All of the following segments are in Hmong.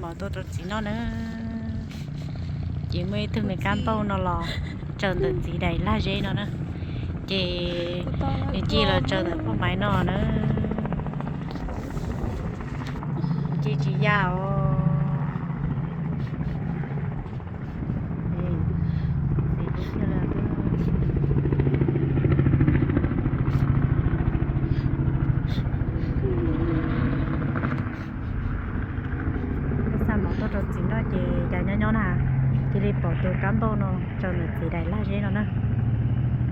Pom tuaj rau txiv no na, ces muaj ib tug me kab npauj no los tsaws ntawm txiv daim lag zeb no na, ces nws cia li los tsaws ntawm phoj maiv no na, ces tsis ya os. Xa mov tuaj rau txiv noj ces cas nyob nyob na, cia li pom tus kab npauj no tsaws ntawm txiv daim lag zeb no na,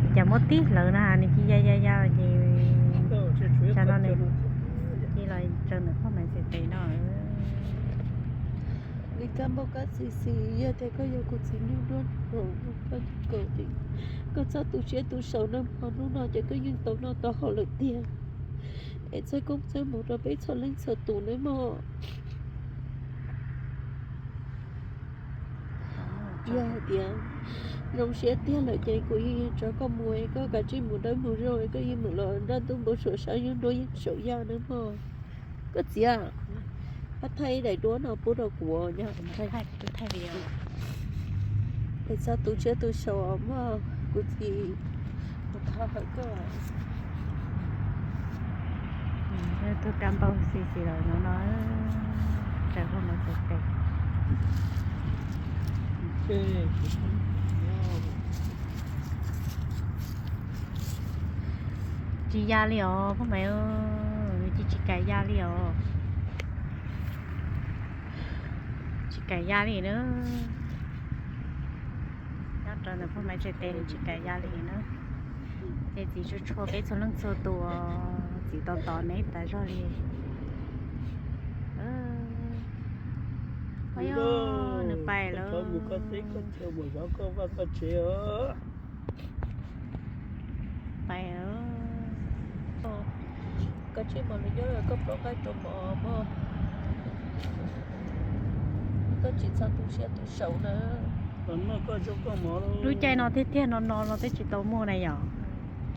ces cas muab tib hlawv na, nws cia li ya ya ya ces tsam no nws cia li los tsaws ntawm phoj maiv txiv tes no. Me kab npauj kab xis xis, yog tias koj yog kuv txiv nyuj duab, koj txhob tu siab tu saum nawb mog, hnub no ces koj yeej tau noj tau haus lawm tiag. Es txhawb koob txhawb hmoov rau peb txhua leej txhua tus nawb mog. Yog hais tias zoo siab tiag lawm ces kuv yeej yuav tso koj mus, koj kav tsij mus dawb mus zoo, koj yeej mus los nraj ntuj npau suav sab, yeej duab yeej saum yaj nawb mog. Koj txiv, koj thaij ib daim duab no pub rau kuv os. Es txhob tu siab tu saum mog, kuv txiv, kuv thov hawm koj. Tus kab npauj xis xis los no no, tsaws phoj maiv txiv tes. Tsis ya li os phoj maiv, nws cia li tsis kam ya li os. Tsis kam ya li na. Nyob rau ntawm phoj maiv txiv tes nws tsis kam ya li na. Ces txiv tshua tshua peb txhua leej txhua tus, txiv tos tos neb tas zog li. Nws pais lawm. Pais. Koj tsis mos nws nyob koj plaub qaib rau mov mog. Koj tsis txhob tu siab tu saum na. Lub caij no tiag tiag no no los twb tsis tau muaj na yom.